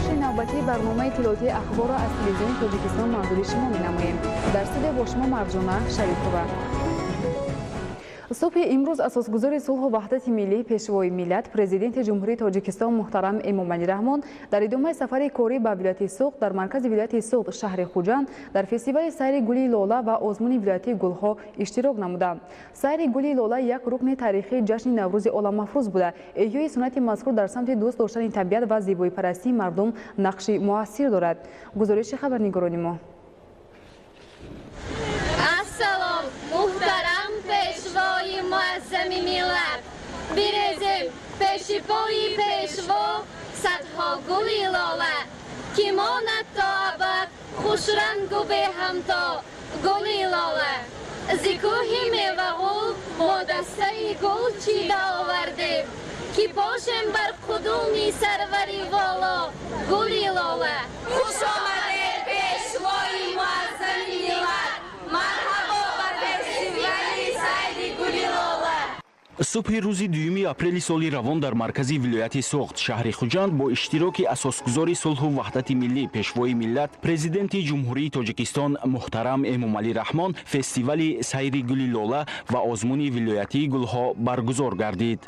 Нашри навбатии барномаи иттилоотии ахборро аз телевизиони Тоҷикистон манзури шумо менамоем. Дар студия бо шумо Марҷона Шарифова. Субҳи имрӯз асосгузори сулҳу ваҳдати миллӣ, пешвои миллат, президенти Ҷумҳурии Тоҷикистон муҳтарам Эмомалӣ Раҳмон дар идомаи сафари корӣ ба вилояти Суғд дар маркази вилояти Суғд шаҳри Хуҷанд дар фестивали сайри гули лола ва озмуни вилоятии гулҳо иштирок намуданд. Сайри гули лола як рукни таърихии ҷашни Наврӯзи оламафрӯз буда, эҳёи суннати мазкур дар самти дӯст доштани табиат ва зебоипарастии мардум нақши муассир дорад. Гузориши хабарнигорони мо. Ассалом, муҳтарам пешвои муаззами миллат, бирезем пеши пои пешво садҳо гули лола, ки монад то абад хушрангу беҳамто гули лола. Зи кӯҳи мевағул мо дастаи гул чида овардем, ки бошем бар қудуми сарвари воло гули лола. Хуш омадед, пешвои муаззами миллат, марҳабо ба фестивали сайри гули лола. Субҳи рӯзи 2 апрели соли равон дар маркази вилояти Суғд шаҳри Хуҷанд бо иштироки асосгузори сулҳу ваҳдати миллӣ, пешвои миллат, президенти Ҷумҳурии Тоҷикистон муҳтарам Эмомалӣ Раҳмон фестивали сайри гули лола ва озмуни вилоятии гулҳо баргузор гардид.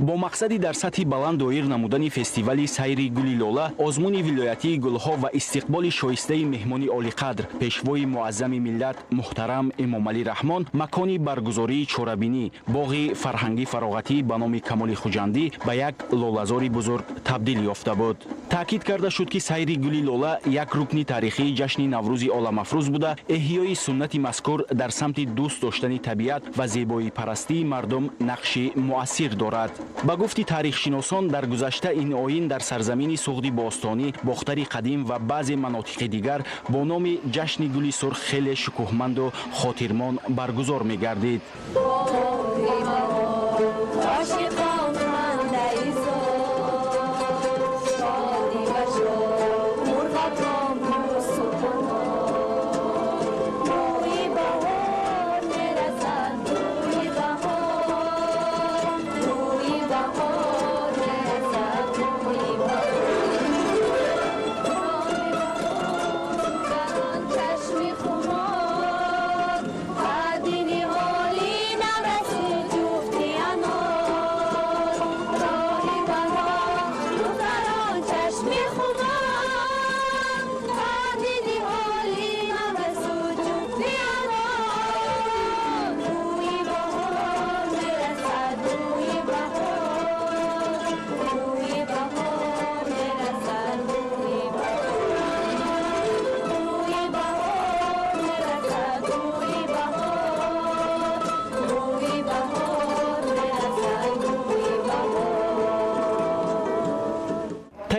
Бо мақсади дар сатҳи баланд доир намудани фестивали сайри гули лола, озмуни вилоятии гулҳо ва истиқболи шоистаи меҳмони олиқадр, пешвои муаззами миллат муҳтарам Эмомалӣ Раҳмон макони баргузории чорабинӣ, боғи фарҳангӣ фароғатӣ ба номи Камоли Хуҷандӣ ба як лолазори бузург табдил ёфта буд. Таъкид карда шуд, ки сайри гули лола як рукни таърихии ҷашни Наврӯзи оламафрӯз буда, эҳёи суннати мазкур дар самти дӯст доштани табиат ва зебоипарастии мардум нақши муассир дорад. Ба гуфти таърихшиносон, дар гузашта ин оин дар сарзамини Суғди бостонӣ, Бохтари қадим ва баъзе манотиқи дигар бо номи ҷашни гули сурх хеле шукӯҳманду хотирмон баргузор мегардид.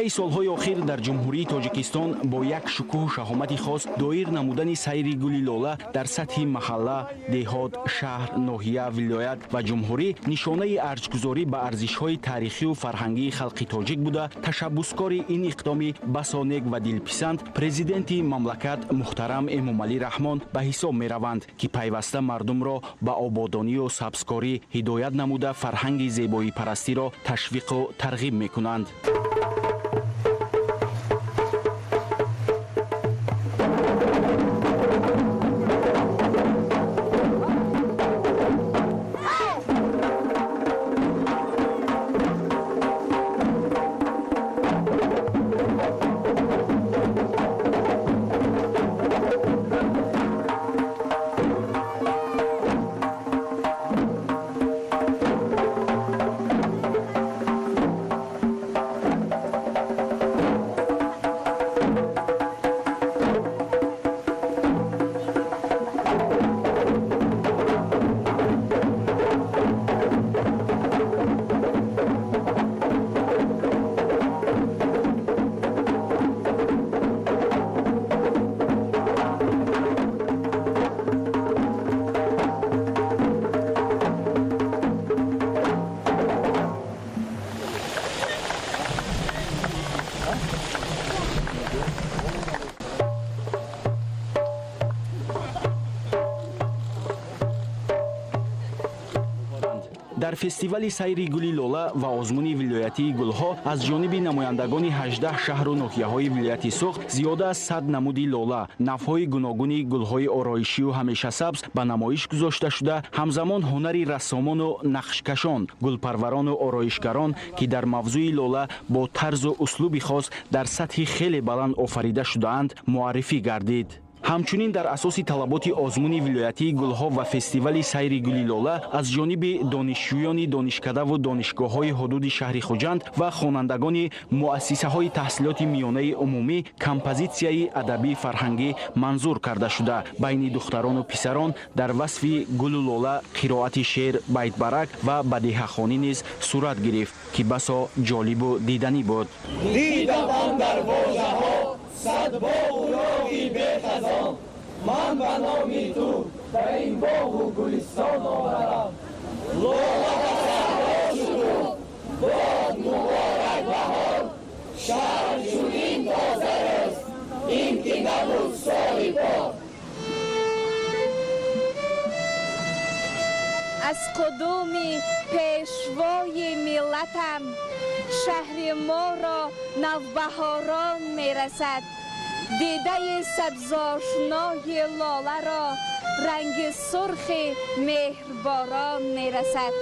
Тайи солҳои охир дар Ҷумҳурии Тоҷикистон бо як шукӯҳу шаҳомати хос доир намудани сайри гули лола дар сатҳи маҳалла, деҳот, шаҳр, ноҳия, вилоят ва ҷумҳурӣ нишонаи арҷгузорӣ ба арзишҳои таърихию фарҳангии халқи тоҷик буда, ташаббускори ин иқдоми басо нек ва дилписанд президенти мамлакат муҳтарам Эмомалӣ Раҳмон ба ҳисоб мераванд, ки пайваста мардумро ба ободонию сабзкорӣ ҳидоят намуда, фарҳанги зебоипарастиро ташвиқу тарғиб мекунанд. Дар фестивали сайри гули лола ва озмуни вилоятии гулҳо аз ҷониби намояндагони 18 шаҳру ноҳияҳои вилояти Суғд зиёда аз 100 намуди лола, навъҳои гуногуни гулҳои ороишию ҳамешасабз ба намоиш гузошта шуда, ҳамзамон ҳунари рассомону нақшкашон, гулпарварону ороишгарон, ки дар мавзӯи лола бо тарзу услуби хос дар сатҳи хеле баланд офарида шудаанд, муаррифӣ гардид. Ҳамчунин дар асоси талаботи озмуни вилоятии гулҳо ва фестивали сайри гули лола аз ҷониби донишҷӯёни донишкадаву донишгоҳҳои ҳудуди шаҳри Хуҷанд ва хонандагони муассисаҳои таҳсилоти миёнаи умумӣ композитсияи адабӣ фарҳангӣ манзур карда шуда, байни духтарону писарон дар васфи гулу лола қироати шеър, байтбарак ва бадеҳахонӣ низ сурат гирифт, ки басо ҷолибу диданӣ буд. Дидам андар вожаҳо сад боғу роғи бехазон, ман ба номи ту ба ин боғу гулистон омадам. Лола ба саҳро шуду бод муборак баҳор, шаҳр чунин тоза рӯз, ин ки набуд соли бор. Аз қудуми пешвои миллатам шаҳри моро навбаҳорон мерасад. Дидаи сабзошнои лоларо ранги сурхи меҳрборон мерасад.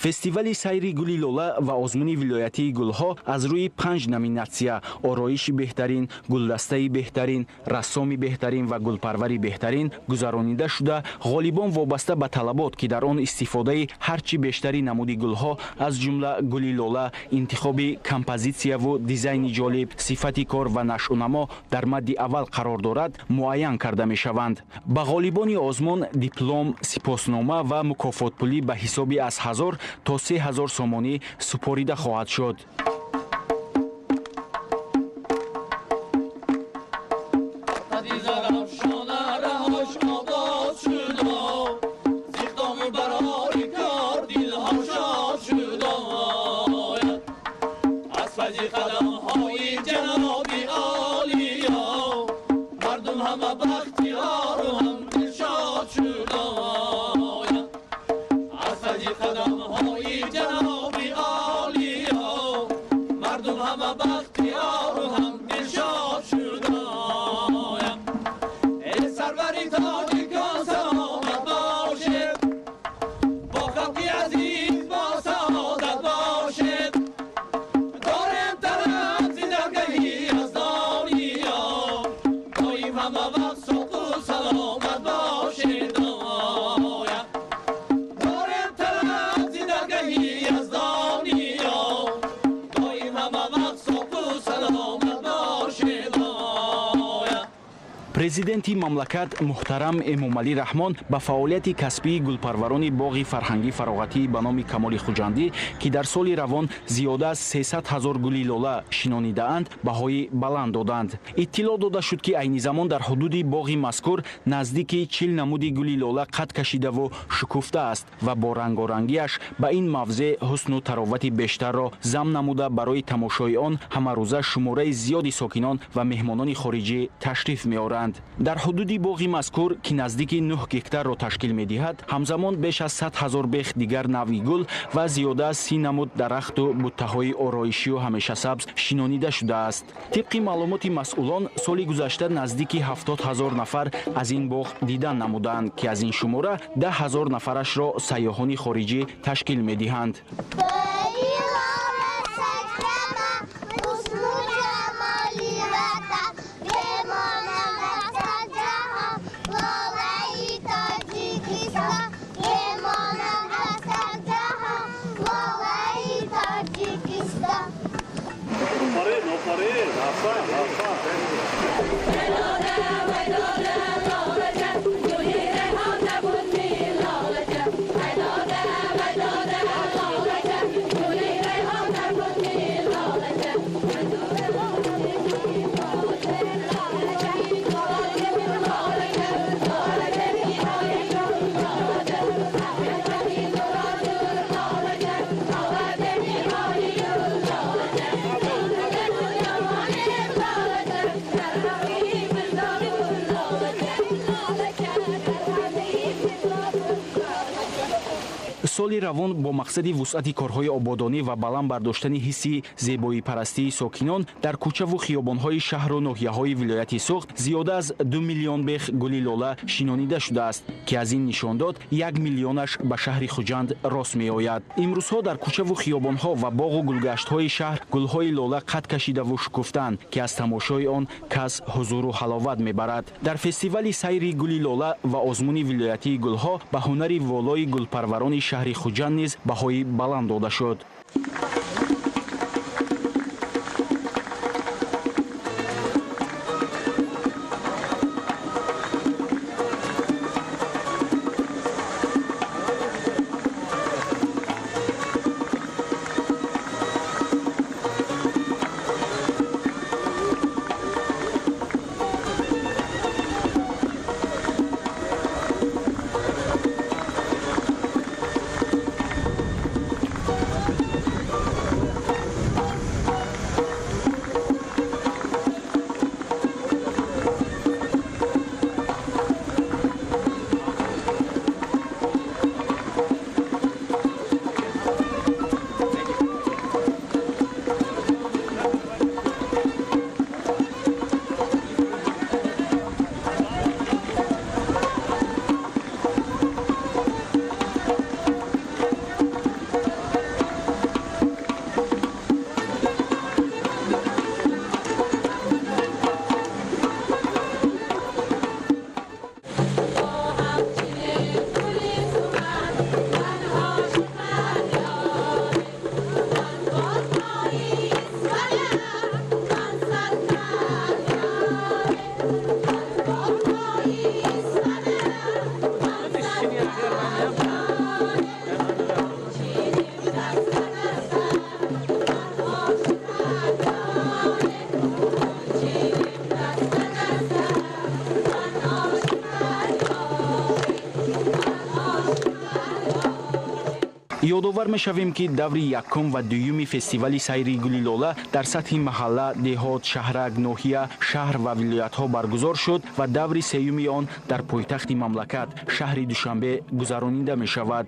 Фестивали сайри гули лола ва озмуни вилоятии гулҳо аз рӯи 5 номинатсия: ороиши беҳтарин, гулдастаи беҳтарин, рассоми беҳтарин ва гулпарвари беҳтарин гузаронида шуда, ғолибон вобаста ба талабот, ки дар он истифодаи ҳарчи бештари намуди гулҳо, аз ҷумла гули лола, интихоби композитсияву дизайни ҷолиб, сифати кор ва нашъунамо дар мадди аввал қарор дорад, муайян карда мешаванд. Ба ғолибони озмун диплом, сипоснома ва мукофотпулӣ ба ҳисоби аз 1000 то 3000 сомонӣ супорида хоҳад шуд. Қадамҳои ҷаноби олиё, мардум ҳама бахтиёру ҳам дилшод шудоям. Эй сарвари тоҷикон, саломат бошед, бо халқи азиз бо саодат бошед. Дорем талаб зи даргаҳи яздониё, доим ҳама вақт соқу саломат бошед. Дорем талаб зи даргаҳи яздониё, доим ҳама вақт соқу саломат бошед. Президенти мамлакат муҳтарам Эмомалӣ Раҳмон ба фаъолияти касбии гулпарварони боғи фарҳангӣ фароғатӣ ба номи Камоли Хуҷандӣ, ки дар соли равон зиёда аз 300 ҳазор гули лола шинонидаанд, баҳои баланд доданд. Иттилоъ дода шуд, ки айни замон дар ҳудуди боғи мазкур наздики 40 намуди гули лола қад кашидаву шукуфта аст ва бо рангорангиаш ба ин мавзеъ ҳусну таровати бештарро зам намуда, барои тамошои он ҳамарӯза шумораи зиёди сокинон ва меҳмонони хориҷӣ ташриф меоранд. Дар ҳудуди боғи мазкур, ки наздики 9 гектарро ташкил медиҳад, ҳамзамон беш аз 100 ҳазор бех дигар навъи гул ва зиёда аз 30 намуд дарахту буттаҳои ороишию ҳамешасабз шинонида шудааст. Тибқи маълумоти масъулон, соли гузашта наздики 70 ҳазор нафар аз ин боғ дидан намуданд, ки аз ин шумора 10 ҳазор нафарашро сайёҳони хориҷӣ ташкил медиҳанд. Соли равон бо мақсади вусъати корҳои ободонӣ ва баланд бардоштани ҳисси зебоипарастии сокинон дар кӯчаву хиёбонҳои шаҳру ноҳияҳои вилояти Суғд зиёда аз 2 миллион бех гули лола шинонида шудааст, ки аз ин нишондод 1 миллионаш ба шаҳри Хуҷанд рост меояд. Имрӯзҳо дар кӯчаву хиёбонҳо ва боғу гулгаштҳои шаҳр гулҳои лола қад кашидаву шукуфтаанд, ки аз тамошои он кас ҳузуру ҳаловат мебарад. Дар фестивали сайри гули лола ва озмуни вилоятии гулҳо ба ҳунари волои гулпарварони шаҳри Хуҷанд низ баҳои баланд дода шуд. Ёдовар мешавем, ки даври якум ва дуюми фестивали сайри гули лола дар сатҳи маҳалла, деҳот, шаҳрак, ноҳия, шаҳр ва вилоятҳо баргузор шуд ва даври сеюми он дар пойтахти мамлакат, шаҳри Душанбе, гузаронида мешавад.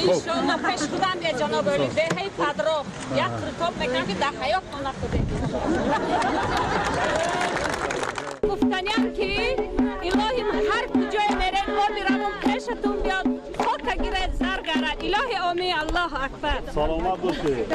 Иншоалло пеш худам я ҷаноб оли деҳаи падро як қуртоб мекунам ки дар ҳаётон нахӯрдед. Гуфтаниям ки илоҳим ҳар куҷое мерем оби равон пешатон биёд, хока гиред, зар гарад. Илоҳи омин, Аллоҳу акбар. Саломат бошед.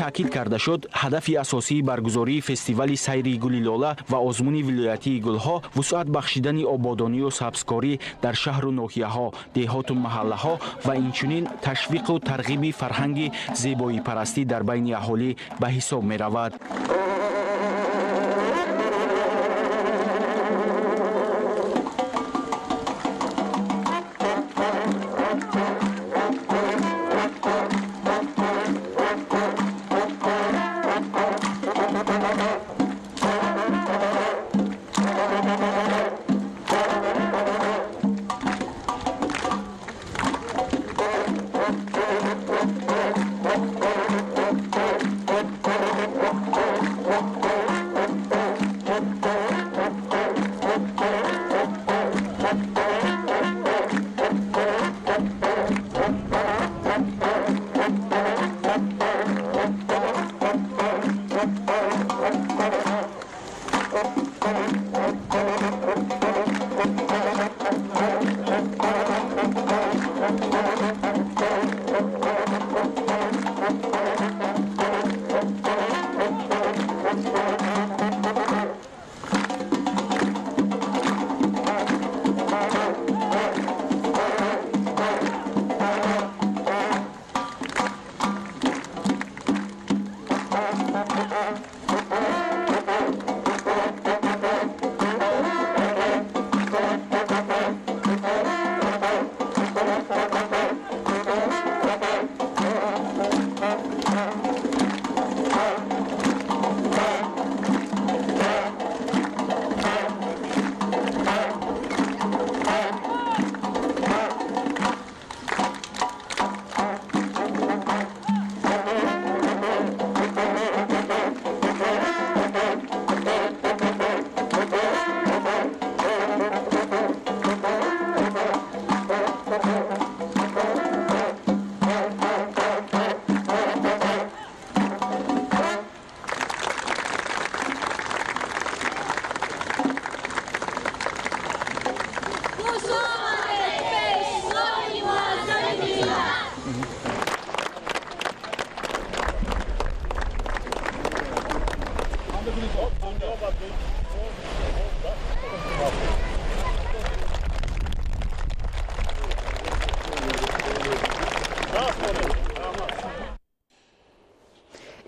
Таъкид карда шуд, ҳадафи асосии баргузории фестивали сайри гули лола ва озмуни вилоятии гулҳо вусъат бахшидани ободонию сабзкорӣ дар шаҳру ноҳияҳо, деҳоту маҳаллаҳо ва инчунин ташвиқу тарғиби фарҳанги зебоипарастӣ дар байни аҳолӣ ба ҳисоб меравад.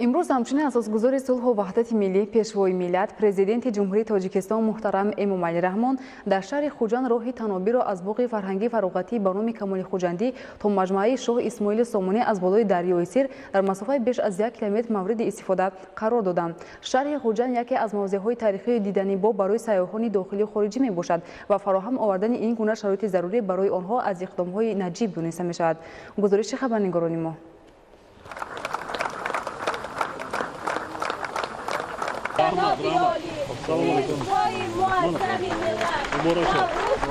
Имрӯз ҳамчунин асосгузори сулҳу ваҳдати миллӣ, пешвои миллат, президенти Ҷумҳурии Тоҷикистон муҳтарам Эмомалӣ Раҳмон дар шаҳри Хуҷанд роҳи танобиро аз боғи фарҳангии фароғатӣ ба номи Камоли Хуҷандӣ то маҷмӯаи Шоҳ Исмоили Сомонӣ аз болои дарёи Сир дар масофаи беш аз 1 километр мавриди истифода қарор доданд. Шаҳри Хуҷанд яке аз мавзеъҳои таърихию диданибоб барои сайёҳони дохилию хориҷӣ мебошад ва фароҳам овардани ин гуна шароити зарурӣ барои онҳо аз иқдомҳои наҷиб дониста мешавад. Гузориши хабарнигорони мо.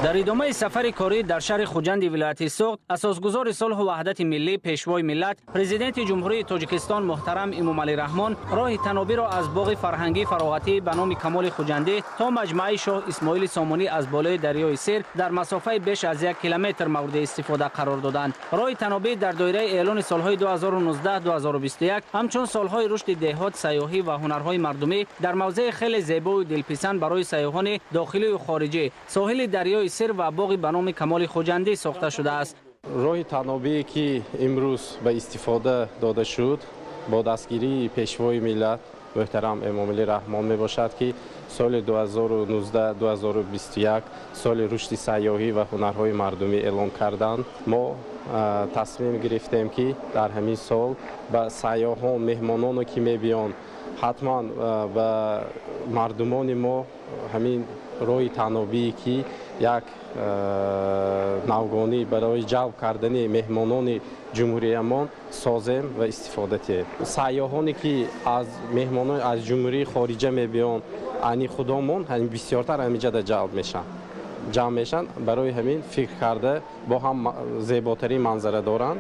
Дар идомаи сафари корӣ дар шаҳри Хуҷанди вилояти Суғд асосгузори сулҳу ваҳдати миллӣ, пешвои миллат, президенти Ҷумҳурии Тоҷикистон муҳтарам Эмомалӣ Раҳмон роҳи танобиро аз боғи фарҳангии фароғатӣ ба номи Камоли Хуҷандӣ то маҷмӯаи Шоҳ Исмоили Сомонӣ аз болои дарёи Сир дар масофаи беш аз 1 километр мавриди истифода қарор доданд. Роҳи танобӣ дар доираи эълони солҳои 2019-2021 ҳамчун солҳои рушди деҳот, сайёҳӣ ва ҳунарҳои мардумӣ дар мавзеи хеле зебою дилписанд барои сайёҳони дохилию хориҷӣ соҳили дарёи Сир ва боғи ба номи Камоли Хуҷандӣ сохта шудааст. Роҳи танобие ки имрӯз ба истифода дода шуд бо дастгирии пешвои миллат муҳтарам Эмомалӣ Раҳмон мебошад, ки соли 2019-2021 соли рушди сайёҳӣ ва ҳунарҳои мардумӣ эълон карданд. Мо тасмим гирифтем, ки дар ҳамин сол ба сайёҳон, меҳмононе ки мебиёнд, ҳатман ба мардумони мо ҳамин роҳи танобие ки як навгонӣ барои ҷалб кардани меҳмонони ҷумҳуриямон созем ва истифода диҳем. Сайёҳоне ки аз меҳмонони аз ҷумҳурии хориҷа мебиёнд, ани худомон бисёртар ҳаминҷода ҷалб мешаванд, ҷамъ мешаванд. Барои ҳамин фикр карда бо ҳам зеботарин манзара доранд.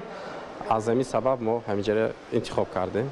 Аз ҳамин сабаб мо ҳаминҷоро интихоб кардем.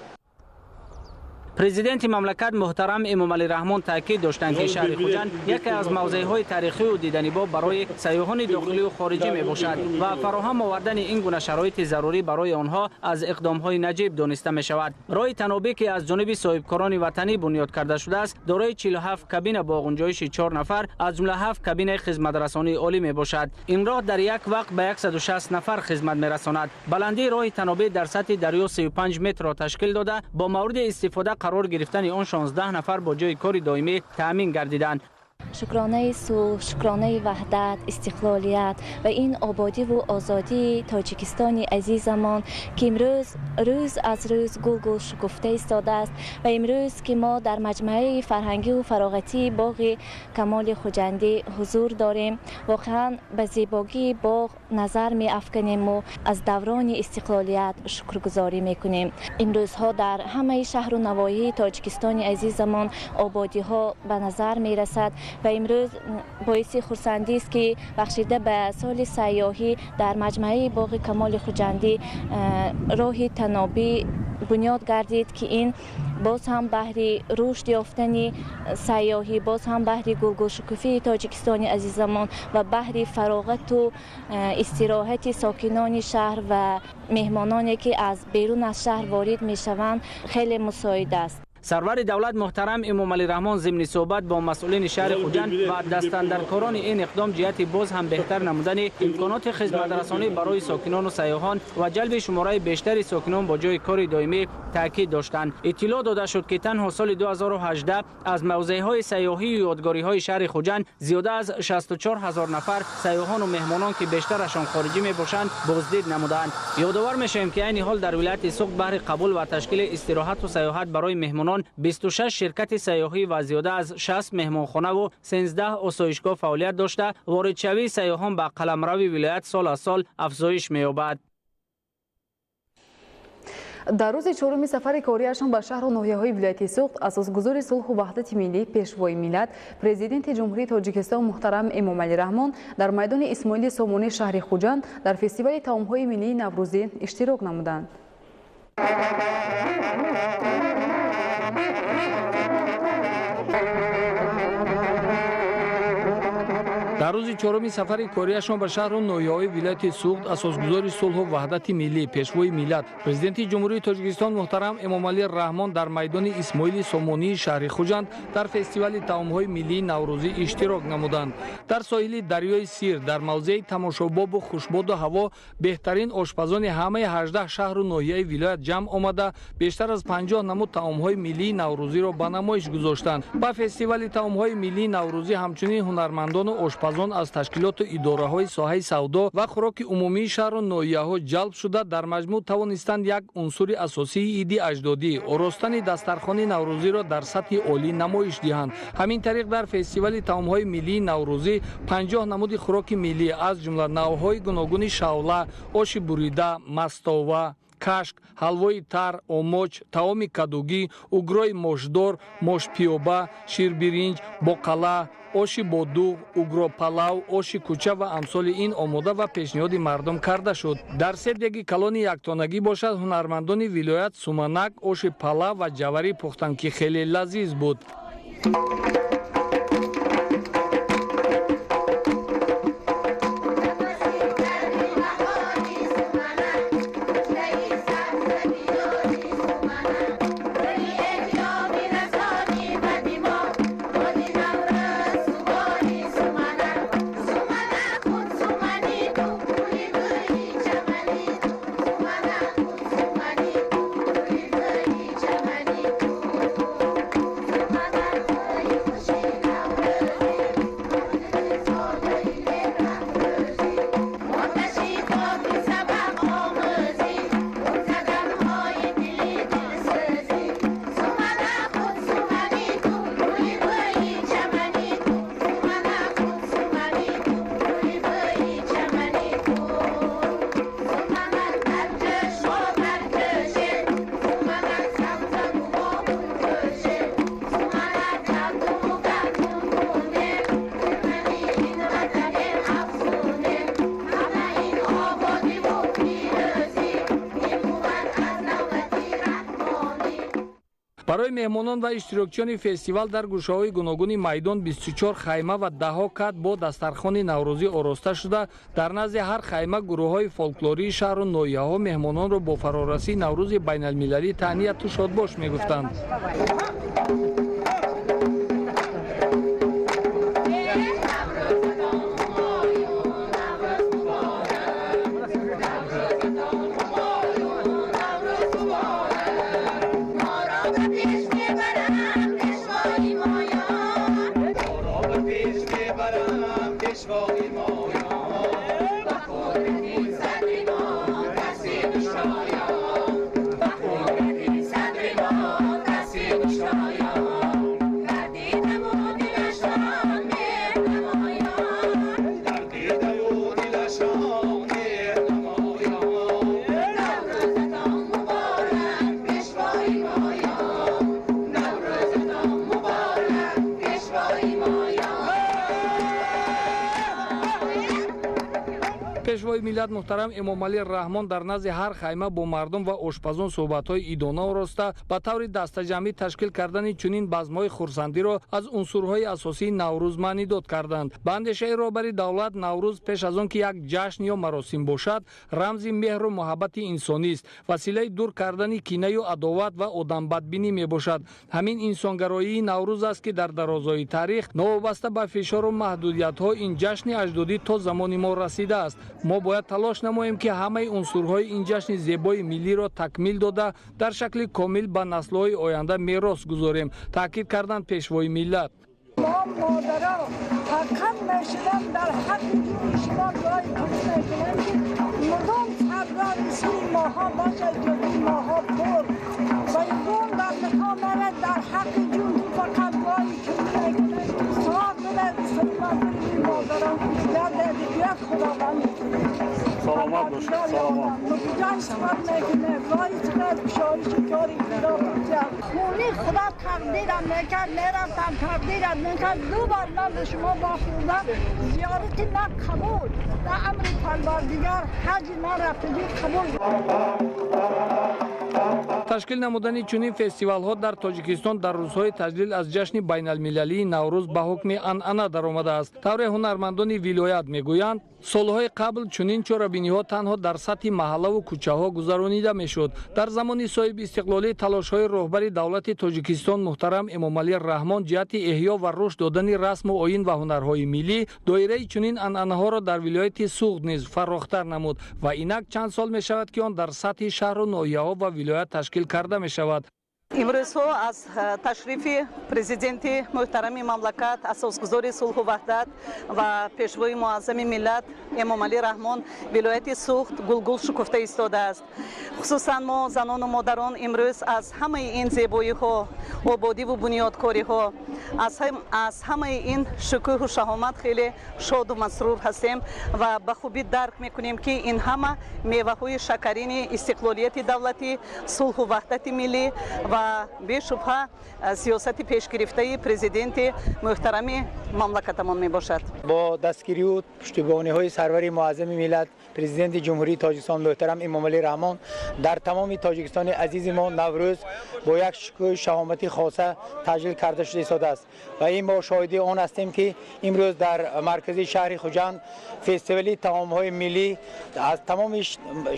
Президенти мамлакат муҳтарам Эмомалӣ Раҳмон таъкид доштанд, ки шаҳри Хуҷанд яке аз мавзеъҳои таърихию диданибоб барои сайёҳони дохилию хориҷӣ мебошад ва фароҳам овардани ин гуна шароити зарурӣ барои онҳо аз иқдомҳои наҷиб дониста мешавад. Роҳи танобӣ ки аз ҷониби соҳибкорони ватанӣ бунёд карда шудааст, дорои 47 кабина бо ғунҷоиши 4 нафар, аз ҷумла 7 кабинаи хизматрасонии олӣ мебошад. Ин роҳ дар як вақт ба 160 нафар хизмат мерасонад. Баландии роҳи танобӣ дар сатҳи дарё 35 метрро ташкил дода, бо мавриди истифода қарор гирифтани он 16 нафар бо ҷои кори доимӣ таъмин гардиданд. Шукронаи сулҳ, шукронаи ваҳдат, истиқлолият ва ин ободиву озодии Тоҷикистони азизамон, ки имрӯз рӯз аз рӯз гулгул шукуфта истодааст ва имрӯз ки мо дар маҷмӯаи фарҳангиву фароғатии боғи Камоли Хуҷандӣ ҳузур дорем, воқеан ба зебогии боғ назар меафканему аз даврони истиқлолият шукргузорӣ мекунем. Имрӯзҳо дар ҳамаи шаҳру навоҳии Тоҷикистони азизамон ободиҳо ба назар мерасад ва имрӯз боиси хурсандист, ки бахшида ба соли сайёҳӣ дар маҷмӯаи боғи Камоли Хуҷандӣ роҳи танобӣ бунёд гардид, ки ин боз ҳам баҳри рушд ёфтани сайёҳӣ, боз ҳам баҳри гулгулшукуфии Тоҷикистони азизамон ва баҳри фароғату истироҳати сокинони шаҳр ва меҳмононе, ки аз берун аз шаҳр ворид мешаванд, хеле мусоид аст. Сарвари давлат муҳтарам Эмомалӣ Раҳмон зимни суҳбат бо масъулини шаҳри Хуҷанд ва дастандаркорони ин иқдом ҷиҳати боз ҳам беҳтар намудани имконоти хизматрасонӣ барои сокинону сайёҳон ва ҷалби шумораи бештари сокинон бо ҷои кори доимӣ таъкид доштанд. Иттилоъ дода шуд, ки танҳо соли 2018 аз мавзеъҳои сайёҳию ёдгориҳои шаҳри Хуҷанд зиёда аз 64 ҳазор нафар сайёҳону меҳмонон, ки бештарашон хориҷӣ мебошанд, боздид намуданд. Ёдовар мешавем, ки айни ҳол дар вилояти Суғд баҳри қабул ва ташкили истироҳату сайёҳат барои меҳмонон 26 ширкати сайёҳӣ ва зиёда аз 60 меҳмонхонаву 13 осоишгоҳ фаъолият дошта, воридшавии сайёҳон ба қаламрави вилоят сол аз сол афзоиш меёбад. Дар рӯзи чоруми сафари кориашон ба шаҳру ноҳияҳои вилояти Суғд асосгузори сулҳу ваҳдати миллӣ, пешвои миллат, президенти Ҷумҳурии Тоҷикистон муҳтарам Эмомалӣ Раҳмон дар майдони Исмоили Сомонӣ шаҳри Хуҷанд дар фестивали таомҳои миллии наврӯзӣ иштирок намуданд. Дар Дар рӯзи чоруми сафари кориашон ба шаҳру ноҳияҳои вилояти Суғд асосгузори сулҳу ваҳдати миллӣ, пешвои миллат, президенти Ҷумҳурии Тоҷикистон муҳтарам Эмомалӣ Раҳмон дар майдони Исмоили Сомонии шаҳри Хуҷанд дар фестивали таомҳои миллии наврӯзӣ иштирок намуданд. Дар соҳили дарёи Сир, дар мавзеи тамошобобу хушбоду ҳаво беҳтарин ошпазони ҳамаи 18 шаҳру ноҳияи вилоят ҷамъ омада, бештар аз 50 намуд таомҳои миллии наврӯзиро ба намоиш гузоштанд. Ба фестивали таомҳои миллии наврӯзӣ ҳамчунин ҳунармандону ошпазон аз ташкилоту идораҳои соҳаи савдо ва хӯроки умумии шаҳру ноҳияҳо ҷалб шуда, дар маҷмӯъ тавонистанд як унсури асосии иди аҷдодӣ, оростани дастархони наврӯзиро дар сатҳи олӣ намоиш диҳанд. Ҳамин тариқ дар фестивали таомҳои миллии наврӯзӣ 50 намуди хӯроки миллӣ, аз ҷумла навъҳои гуногуни шавла, оши бурида, мастова, кашк, ҳалвои тар, омоч, таоми кадугӣ, угрои мошдор, мошпиёба, ширбиринҷ, боқала, оши бодуғ, угропалав, оши кӯча ва амсоли ин омода ва пешниҳоди мардум карда шуд. Дар се деги калони яктонагӣ бошад, ҳунармандони вилоят суманак, оши палав ва ҷаварӣ пухтанд, ки хеле лазиз буд. Барои меҳмонон ва иштирокчиёни фестивал дар гӯшаҳои гуногуни майдон 24 хайма ва даҳҳо кат бо дастархони наврӯзӣ ороста шуда, дар назди ҳар хайма гурӯҳҳои фолклории шаҳру ноҳияҳо меҳмононро бо фарорасии наврӯзи байналмилалӣ таҳнияту шодбош мегуфтанд. Пешвои миллат муҳтарам Эмомалӣ Раҳмон дар назди ҳар хайма бо мардум ва ошпазон суҳбатҳои идона ороста, ба таври дастаҷамъӣ ташкил кардани чунин базмҳои хурсандиро аз унсурҳои асосии Наврӯз маънидод карданд. Ба андешаи роҳбари давлат, Наврӯз пеш аз он ки як ҷашн ё маросим бошад, рамзи меҳру муҳаббати инсонист, василаи дур кардани кинаю адоват ва одамбадбинӣ мебошад. Ҳамин инсонгароии Наврӯз аст, ки дар дарозои таърих новобаста ба фишору маҳдудиятҳо ин ҷашни аҷдодӣ то замони мо расидааст. Мо бояд талош намоем, ки ҳамаи унсурҳои ин ҷашни зебои миллиро такмил дода, дар шакли комил ба наслҳои оянда мерос гузорем, таъкид карданд пешвои миллат. Мо модаро фақат мешудам дар ҳаққи ҷуни шумо дуои кунӣ мекунем, ки мудом саброри сӯи моҳо бошад, ҷуни моҳо пур ва ягон дардҳо нарад. Дар ҳаққи ҷун ту фақат дуои кунӣ мекунем, савоб бидад сари модарон гардад, Худованд саломат бошед. Саломат. Ҷон сифат мекунем, роҳи сифат кушоиши кори Худо бошад. Хуни Худо тақдирам мекард, мерафтам, тақдирам мекард. Ду бор ман ба шумо вохӯрдам, зиёрати ман қабул. Дар амри Парвардигор ҳаҷи ман рафтагӣ қабул. Ташкил намудани чунин фестивалҳо дар Тоҷикистон дар рӯзҳои таҷлил аз ҷашни байналмилалии Наврӯз ба ҳукми анъана даромадааст. Тавре ҳунармандони вилоят мегӯянд, солҳои қабл чунин чорабиниҳо танҳо дар сатҳи маҳаллаву кӯчаҳо гузаронида мешуд. Дар замони соҳибистиқлолӣ талошҳои роҳбари давлати Тоҷикистон муҳтарам Эмомалӣ Раҳмон ҷиҳати эҳё ва рушд додани расму оин ва ҳунарҳои миллӣ доираи чунин анъанаҳоро дар вилояти Суғд низ фарохтар намуд ва инак чанд сол мешавад, ки он дар сатҳи шаҳру ноҳияҳо ва вилоят ташкил карда мешавад. Имрӯзҳо аз ташрифи президенти муҳтарами мамлакат, асосгузори сулҳу ваҳдат ва пешвои муаззами миллат Эмомалӣ Раҳмон вилояти Суғд гулгул шукуфта истодааст. Хусусан мо занону модарон имрӯз аз ҳамаи ин зебоиҳо, ободиву бунёдкориҳо, аз ҳамаи ин шукӯҳу шаҳомат хеле шоду масрур ҳастем ва ба хубӣ дарк мекунем, ки ин ҳама меваҳои шакарини истиқлолияти давлатӣ, сулҳу ваҳдати миллӣ ва бешубҳа сиёсати пешгирифтаи президенти муҳтарами мамлакатамон мебошад. Бо дастгириву пуштибониҳои сарвари муаззами миллат, президенти Ҷумҳурии Тоҷикистон муҳтарам Эмомалӣ Раҳмон дар тамоми Тоҷикистони азизи мо Наврӯз бо як шукӯҳу шаҳомати хоса таҷлил карда шуда истодааст ва ин мо шоҳиди он ҳастем, ки имрӯз дар маркази шаҳри Хуҷанд фестивали таомҳои миллӣ аз тамоми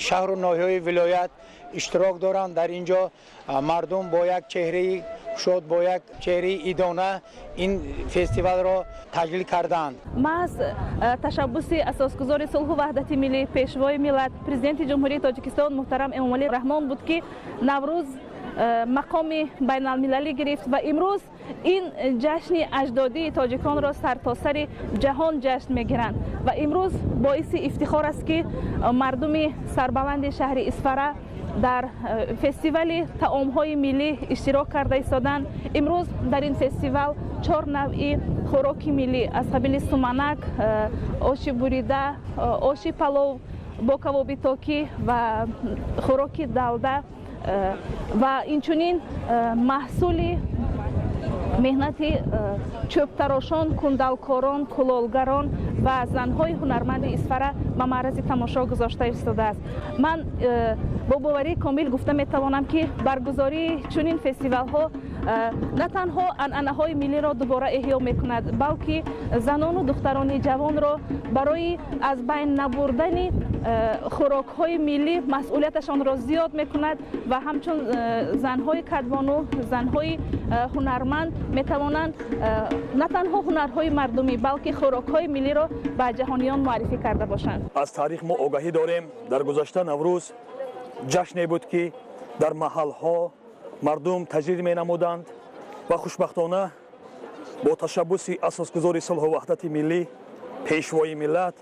шаҳру ноҳияҳои вилоят иштирок доранд. Дар ин ҷо мардум бо як чеҳраи шод, бо як чеҳраи идона ин фестивалро таҷлил карданд. Маҳз ташаббуси асосгузори сулҳу ваҳдати миллӣ, пешвои миллат, президенти Ҷумҳурии Тоҷикистон муҳтарам Эмомалӣ Раҳмон буд, ки Наврӯз мақоми байналмилалӣ гирифт ва имрӯз ин ҷашни аҷдодии тоҷиконро сартосари ҷаҳон ҷашн мегиранд. Ва имрӯз боиси ифтихор аст, ки мардуми сарбаланди шаҳри Исфара дар фестивали таомҳои миллӣ иштирок карда истоданд. Имрӯз дар ин фестивал 4 навъи хӯроки миллӣ аз қабили суманак, оши бурида, оши палов бо кавоби токӣ ва хӯроки далда ва инчунин маҳсули меҳнати чӯбтарошон, кундалкорон, кулолгарон ва занҳои ҳунарманди Исфара ба маърази тамошо гузошта истодааст. Ман бо боварии комил гуфта метавонам, ки баргузории чунин фестивалҳо на танҳо анъанаҳои миллиро дубора эҳё мекунад, балки занону духтарони ҷавонро барои аз байн набурдани хӯрокҳои миллӣ масъулияташонро зиёд мекунад ва ҳамчун занҳои кадбону, занҳои ҳунарманд метавонанд на танҳо ҳунарҳои мардумӣ, балки хӯрокҳои миллиро ба ҷаҳониён муаррифӣ карда бошанд. Аз таърих мо огаҳӣ дорем. Дар гузашта Наврӯз ҷашне буд, ки дар маҳалҳо мардум таҷлил менамуданд ва хушбахтона бо ташаббуси асосгузори сулҳу ваҳдати миллӣ, пешвои миллат,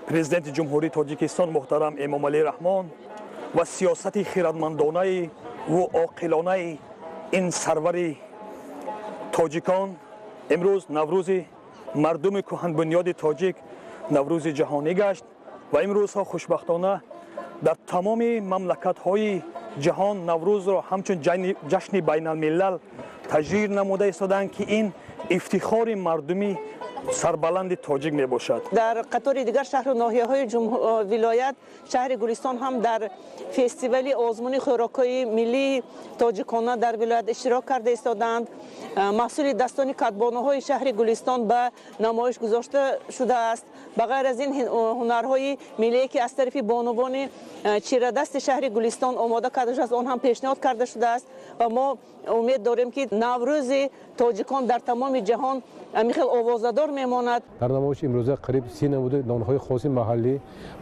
президенти Ҷумҳурии Тоҷикистон муҳтарам Эмомалӣ Раҳмон ва сиёсати хирадмандонаи ва оқилонаи ин сарвари тоҷикон имрӯз Наврӯзи мардуми кӯҳанбунёди тоҷик Наврӯзи ҷаҳонӣ гашт ва имрӯзҳо хушбахтона дар тамоми мамлакатҳои ҷаҳон Наврӯзро ҳамчун ҷашни байналмилал таҷлил намуда истодаанд, ки ин ифтихори мардуми сарбаланди тоҷик мебошад. Дар қатори дигар шаҳру ноҳияҳои вилоят шаҳри Гулистон ҳам дар фестивали озмуни хӯрокҳои миллии тоҷикона дар вилоят иштирок карда истодаанд. Маҳсули дастони кадбонуҳои шаҳри Гулистон ба намоиш гузошта шудааст. Ба ғайр аз ин ҳунарҳои миллие, ки аз тарафи бонувони чирадасти шаҳри Гулистон омода карда шудааст, он ҳам пешниҳод карда шудааст ва мо умед дорем, ки Наврӯзи тоҷикон дар тамоми ҷаҳон ҳамин хел овозадор мемонад. Дар намоиши имрӯза қариб 30 намуди нонҳои хоси маҳаллӣ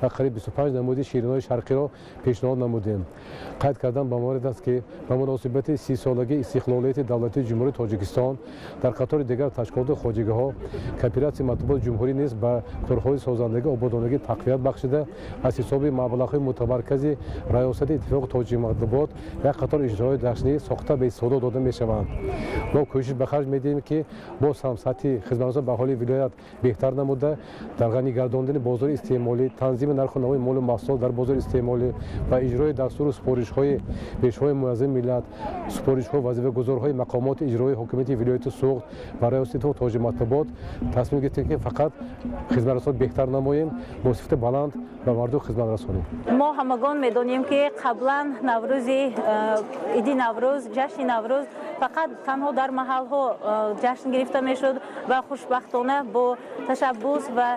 ва қариб 25 намуди ширинҳои шарқиро пешниҳод намудем. Қайд кардан ба маврид аст, ки ба муносибати 30-солагии истиқлолияти давлатии Ҷумҳурии Тоҷикистон дар қатори дигар ташкилоту хоҷагиҳо кооператсияи матбуоти ҷумҳурӣ низ ба корҳои созандагӣ ободонагӣ тақвият бахшида аз ҳисоби маблағҳои мутамаркази Раёсати Иттифоқи Тоҷикматбуот як қатор иҷроҳои ҷашнӣ сохта ба истифода дода мешаванд. Мо кӯшиш ба харҷ медиҳем, ки Боз ҳам сатҳи хизматрасонӣ ба аҳолии вилоят беҳтар намуда, дар ғанӣ гардондани бозори истеъмолӣ, танзими нарху навои молу маҳсулот дар бозори истеъмолӣ ва иҷрои дастуру супоришҳои Пешвои муаззами миллат, супоришҳо вазифагузорҳои мақомоти иҷроии ҳокимияти вилояти Суғд ва раёсати Тоҷикматбуот тасмим гирифтем, ки фақат хизматрасонӣ беҳтар намоем, бо сифати баланд ба мардум хизмат расонем. Мо ҳамагон медонем, ки қаблан Наврӯзи иди Наврӯз, ҷашни Наврӯз фақат танҳо дар маҳалҳо ҷашн гирифта мешуд ва хушбахтона бо ташаббус ва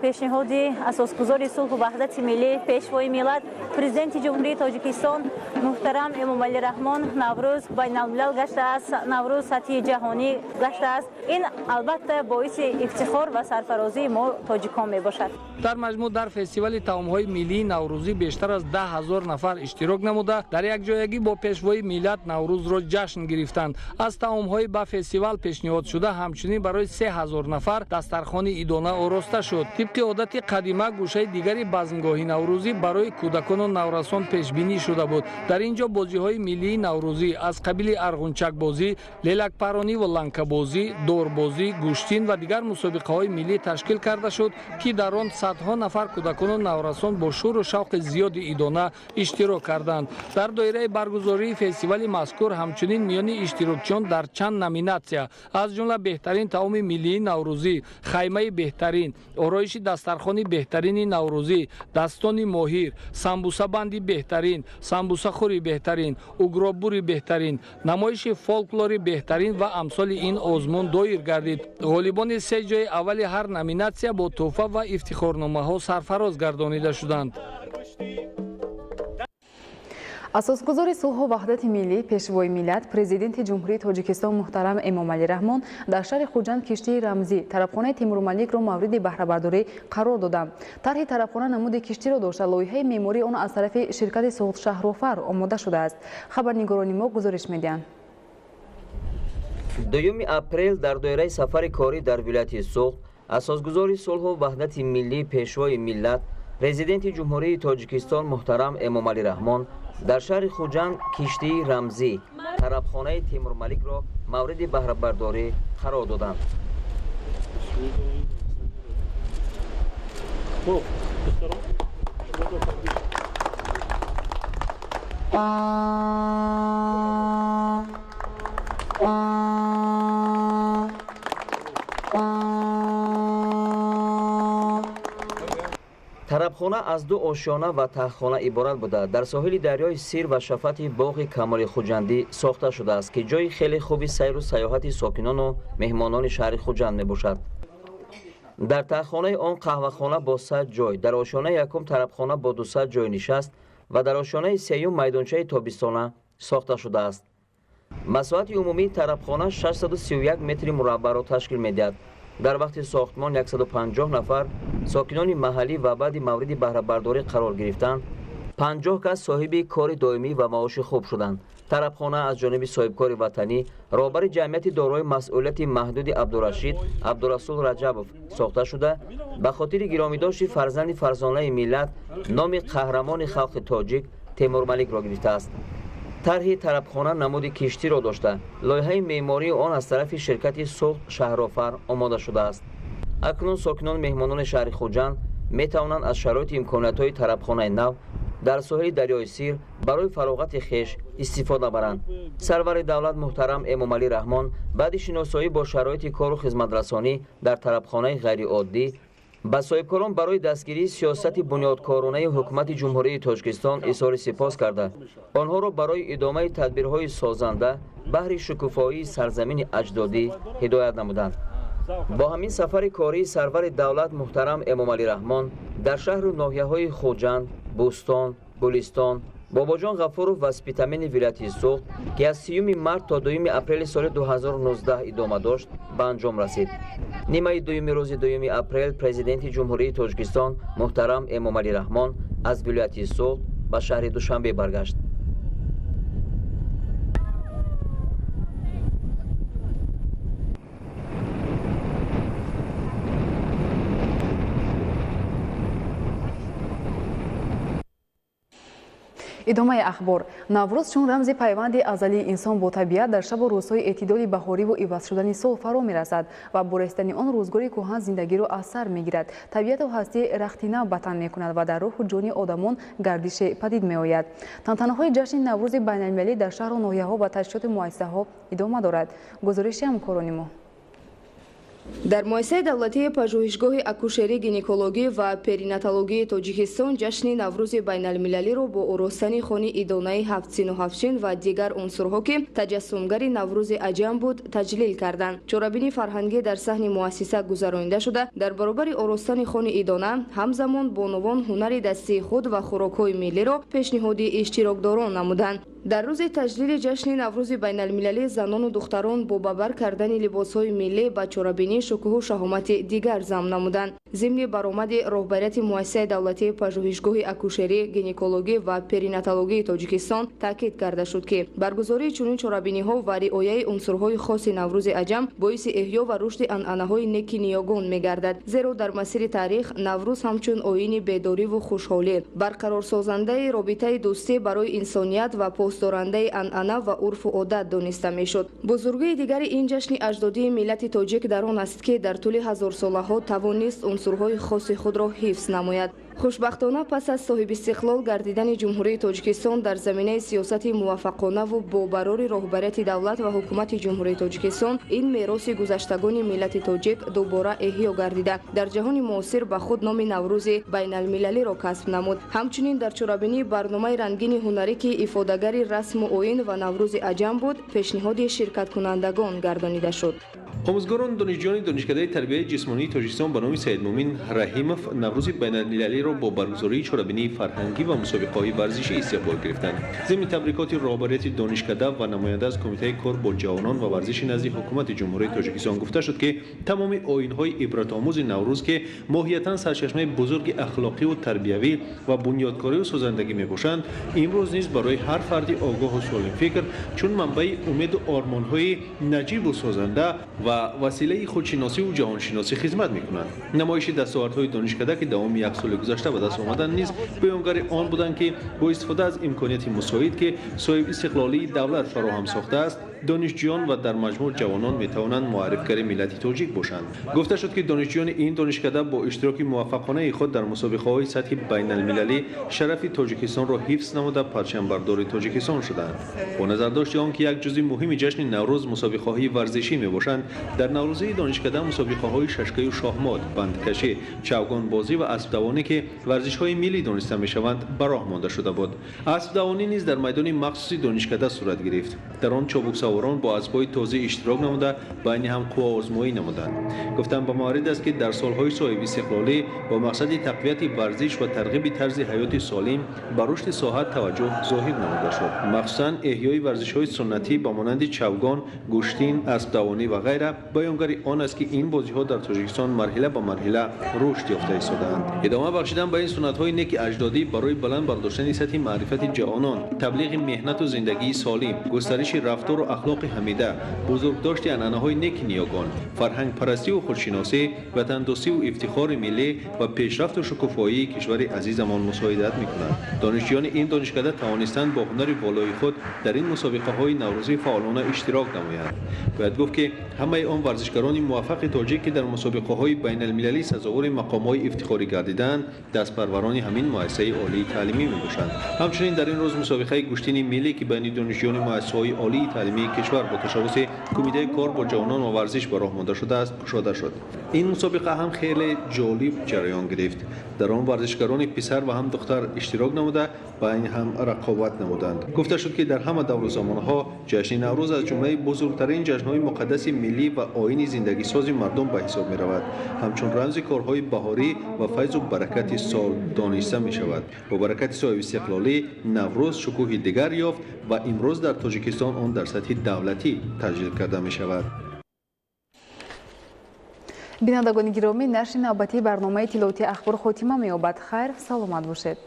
пешниҳоди асосгузори сулҳу ваҳдати миллӣ, Пешвои миллат, Президенти Ҷумҳурии Тоҷикистон муҳтарам Эмомалӣ Раҳмон Наврӯз байналмилал гаштааст, Наврӯз сатҳи ҷаҳонӣ гаштааст. Ин албатта боиси ифтихор ва сарфарозии мо тоҷикон мебошад. Дар маҷмӯъ дар фестивали таомҳои миллии наврӯзӣ бештар аз 10 000 нафар иштирок намуда, дар якҷоягӣ бо Пешвои миллат Наврӯзро ҷашн гирифтанд. Аз таомҳои ба фестивал пешниҳодшуда ҳамчунин барои 3000 нафар дастархони идона ороста шуд. Тибқи одати қадима, гӯшаи дигари базмгоҳи наврӯзӣ барои кӯдакону наврасон пешбинӣ шуда буд. Дар ин ҷо бозиҳои миллии наврӯзӣ аз қабили арғунчакбозӣ, лелакпаронӣ ва ланкабозӣ, дорбозӣ, гӯштин ва дигар мусобиқаҳои миллӣ ташкил карда шуд, ки дар он садҳо нафар кӯдакону наврасон бо шӯру шавқи зиёди идона иштирок карданд. Дар доираи баргузории фестивали мазкур ҳамчунин миёни иштирокчиён дар чанд номинатсия, аз ҷумла беҳтарин таоми миллии наврӯзӣ, хаймаи беҳтарин, ороиши дастархони беҳтарини наврӯзӣ, дастони моҳир, самбусабанди беҳтарин, самбусахӯри беҳтарин, угробури беҳтарин, намоиши фолклори беҳтарин ва амсоли ин озмун доир гардид. Ғолибони се ҷои аввали ҳар номинатсия бо тӯҳфа ва ифтихорномаҳо сарфароз гардонида шуданд. Асосгузори сулҳу ваҳдати миллӣ, Пешвои миллат, Президенти Ҷумҳурии Тоҷикистон муҳтарам Эмомалӣ Раҳмон дар шаҳри Хуҷанд киштии рамзӣ тарабхонаи Темурмаликро мавриди баҳрабардорӣ қарор доданд. Тарҳи тарабхона намуди киштиро дошта, лоиҳаи меъмории он аз тарафи ширкати Суғдшаҳрофар омода шудааст. Хабарнигорони мо гузориш медиҳанд. 2 апрел дар доираи сафари корӣ дар вилояти Суғд асосгузори сулҳу ваҳдати миллӣ, Пешвои миллат, Президенти Ҷумҳурии Тоҷикистон муҳтарам Эмомалӣ Раҳмон дар шаҳри Хуҷанд киштии рамзӣ тарабхонаи Темурмаликро мавриди баҳрабардорӣ қарор доданд. Тарабхона аз ду ошёна ва таҳхона иборат буда, дар соҳили дарёи Сир ва шафати боғи Камоли Хуҷандӣ сохта шудааст, ки ҷои хеле хуби сайру сайёҳати сокинону меҳмонони шаҳри Хуҷанд мебошад. Дар таҳхонаи он қаҳвахона бо 100 ҷой, дар ошёнаи якум тарабхона бо 200 ҷой нишаст ва дар ошёнаи сеюм майдончаи тобистона сохта шудааст. Масоҳати умумии тарабхона 631 метри мураббаъро ташкил медиҳад. Дар вақти сохтмон 150 нафар сокинони маҳаллӣ ва баъди мавриди баҳрабардорӣ қарор гирифтан 50 кас соҳиби кори доимӣ ва маоши хуб шуданд. Тарабхона аз ҷониби соҳибкори ватанӣ, роҳбари ҷамъияти дорои масъулияти маҳдуди Абдурашид Абдурасул Раҷабов сохта шуда, ба хотири гиромидошти фарзанди фарзонаи миллат номи қаҳрамони халқи тоҷик Темурмаликро гирифтааст. Тарҳи тарабхона намуди киштиро дошта, лоиҳаи меъмории он аз тарафи ширкати Суғд Шаҳрофар омода шудааст. Акнун сокинону меҳмонони шаҳри Хуҷанд метавонанд аз шароити имкониятҳои тарабхонаи нав дар соҳили дарёи Сир барои фароғати хеш истифода баранд. Сарвари давлат муҳтарам Эмомалӣ Раҳмон баъди шиносоӣ бо шароити кору хизматрасонӣ дар тарабхонаи ғайриоддӣ ба соҳибкорон барои дастгирии сиёсати бунёдкоронаи ҳукумати Ҷумҳурии Тоҷикистон изҳори сипос карда, онҳоро барои идомаи тадбирҳои созанда баҳри шукуфоии сарзамини аҷдодӣ ҳидоят намуданд. Бо ҳамин сафари кории сарвари давлат муҳтарам Эмомалӣ Раҳмон дар шаҳру ноҳияҳои Хуҷанд, Бӯстон, Гулистон, Бобоҷон Ғафуров ва Спитамени вилояти Суғд, ки аз 30 март то 2 апрели соли 2019 идома дошт, ба анҷом расид. Нимаи дуюми рӯзи 2 апрел Президенти Ҷумҳурии Тоҷикистон муҳтарам Эмомалӣ Раҳмон аз вилояти Суғд ба шаҳри Душанбе баргашт. Идомаи ахбор. Наврӯз чун рамзи пайванди азалии инсон бо табиат дар шабу рӯзҳои эътидоли баҳориву иваз шудани сол фаро мерасад ва бо расидани он рӯзгори кӯҳан зиндагиро аз сар мегирад. Табиату ҳастӣ рахти нав ба тан мекунад ва дар рӯҳу ҷони одамон гардише падид меояд. Тантанаҳои ҷашни Наврӯзи байналмилалӣ дар шаҳру ноҳияҳо ва ташкилоти муассисаҳо идома дорад. Гузориши ҳамкорони мо. Дар муассисаи давлатии пажӯҳишгоҳи акушерӣ, гинекологӣ ва перинатологии Тоҷикистон ҷашни Наврӯзи байналмилалиро бо оростани хони идонаи ҳафтсину ҳафтшин ва дигар унсурҳо, ки таҷассумгари Наврӯзи аҷам буд, таҷлил карданд. Чорабини фарҳангӣ дар саҳни муассиса гузаронида шуда, дар баробари оростани хони идона ҳамзамон бонувон ҳунари дастии худ ва хӯрокҳои миллиро пешниҳоди иштирокдорон намуданд. Дар рӯзи таҷлили ҷашни Наврӯзи байналмилалӣ занону духтарон бо бабар кардани либосҳои миллӣ ба чорабинӣ шукӯҳу шаҳомати дигар зам намуданд. Зимни баромади роҳбарияти муассисаи давлатии пажӯҳишгоҳи акушерӣ, гинекологӣ ва перинатологии Тоҷикистон таъкид карда шуд, ки баргузории чунин чорабиниҳо ва риояи унсурҳои хоси Наврӯзи аҷам боиси эҳё ва рушди анъанаҳои неки ниёгон мегардад. Зеро дар масири таърих Наврӯз ҳамчун оини бедориву хушҳолӣ, барқарорсозандаи робитаи дӯстӣ барои инсоният ва посдорандаи анъана ва урфу одат дониста мешуд. Бузургии дигари ин ҷашни аҷдодии миллати тоҷик дар он аст, ки дар тӯли ҳазорсолаҳо тавонист унсурҳои хоси худро ҳифз намояд. Хушбахтона, пас аз соҳибистиқлол гардидани Ҷумҳурии Тоҷикистон дар заминаи сиёсати муваффақонаву бо барори роҳбарияти давлат ва ҳукумати Ҷумҳурии Тоҷикистон ин мероси гузаштагони миллати тоҷик дубора эҳё гардида, дар ҷаҳони муосир ба худ номи Наврӯзи байналмилалиро касб намуд. Ҳамчунин дар чорабинии барномаи рангини ҳунарӣ, ки ифодагари расму оин ва Наврӯзи аҷам буд, пешниҳоди ширкаткунандагон гардонида шуд. Омӯзгорон донишҷӯёни Донишкадаи тарбияи ҷисмонии Тоҷикистон ба номи Саидмӯмин Раҳимов Наврӯзи байналмилалиро бо баргузории чорабинии фарҳангӣ ва мусобиқаҳои варзишӣ истиқбол гирифтанд. Зимни табрикоти роҳбарияти донишкада ва намоянда аз Кумитаи кор бо ҷавонон ва варзиши назди ҳукумати Ҷумҳурии Тоҷикистон гуфта шуд, ки тамоми оинҳои ибратомӯзи Наврӯз, ки моҳиятан сарчашмаи бузурги ахлоқиву тарбиявӣ ва бунёдкорию созандагӣ мебошанд, имрӯз низ барои ҳар фарди огоҳу солимфикр чун манбаи умеду ормонҳои наҷибу созанда ва василаи худшиносиву ҷаҳоншиносӣ хизмат мекунанд. Намоиши дастовардҳои донишкада, ки давоми як соли гузашта ба даст омаданд, низ баёнгари он буданд, ки бо истифода аз имконияти мусоид, ки соҳибистиқлолии давлат фароҳам сохтааст, донишҷӯён ва дар маҷмӯъ ҷавонон метавонанд муаррифгари миллати тоҷик бошанд. Гуфта шуд, ки донишҷӯёни ин донишкада бо иштироки муваффақонаи худ дар мусобиқаҳои сатҳи байналмилалӣ шарафи Тоҷикистонро ҳифз намуда парчамбардори Тоҷикистон шуданд. Бо назардошти он ки як ҷузъи муҳими ҷашни Наврӯз мусобиқаҳои варзишӣ мебошанд, дар наврӯзии донишкада мусобиқаҳои шашкаю шоҳмот, бандкашӣ, чавгонбозӣ ва аспдавонӣ, ки варзишҳои миллӣ дониста мешаванд, ба роҳ монда шуда буд. Аспдавонӣ низ дар майдони махсуси донишкада сурат гирифт. Дар он чобуксаворон бо аспҳои тозӣ иштирок намуда, байни ҳам қувваозмоӣ намуданд. Гуфтан ба маврид аст, ки дар солҳои соҳибистиқлолӣ бо мақсади тақвияти варзиш ва тарғиби тарзи ҳаёти солим ба рушди соҳа таваҷҷӯҳ зоҳир намуда шуд. Махсусан эҳёи варзишҳои суннатӣ ба монанди чавгон, гӯштин, аспдавонӣ ва ғайра баёнгари он аст, ки ин бозиҳо дар Тоҷикистон марҳила ба марҳила рушд ёфта истодаанд. Идома бахшидан ба ин суннатҳои неки аҷдодӣ барои баланд бардоштани сатҳи маърифати ҷавонон, таблиғи меҳнату зиндагии солим, густариши рафтору ахлоқи ҳамида, бузургдошти анъанаҳои неки ниёгон, фарҳангпарастиву худшиносӣ, ватандӯстиву ифтихори миллӣ ва пешрафту шукуфоии кишвари азизамон мусоидат мекунад. Донишҷӯёни ин донишкада тавонистанд бо ҳунари волои худ дар ин мусобиқаҳои наврӯзӣ фаъолона иштирок намоянд. Бояд гуфт, ки ҳамаи он варзишгарони муваффақи тоҷик, ки дар мусобиқаҳои байналмилалӣ сазовори мақомҳои ифтихорӣ гардидаанд, дастпарварони ҳамин муассисаи олии таълимӣ мебошанд. Ҳамчунин дар ин рӯз мусобиқаи гӯштини миллӣ, ки байни донишҷӯёни муассисаҳои олии таълимии кишвар бо ташаббуси Кумитаи кор бо ҷавонон ва варзиш ба роҳ монда шудааст, кушода шуд. Ин мусобиқа ҳам хеле ҷолиб ҷараён гирифт. Дар он варзишгарони писар ва ҳам духтар иштирок намуда, байни ҳам рақобат намуданд. Гуфта шуд, ки дар ҳама давру замонҳо ҷашни Наврӯз аз ҷумлаи бузургтарин ҷашнҳои муқаддаси миллӣ ва оини зиндагисози мардум ба ҳисоб меравад. Ҳамчун рамзи корҳои баҳорӣ ва файзу баракати сол дониста мешавад. Бо баракати соҳибистиқлолӣ Наврӯз шукӯҳи дигар ёфт ва имрӯз дар Тоҷикистон он дар сатҳи давлатӣ таҷлил карда мешавад. Бинандагони гиромӣ, нашри навбатии барномаи тиловати ахбор хотима меёбад. Хайр, саломат бошед.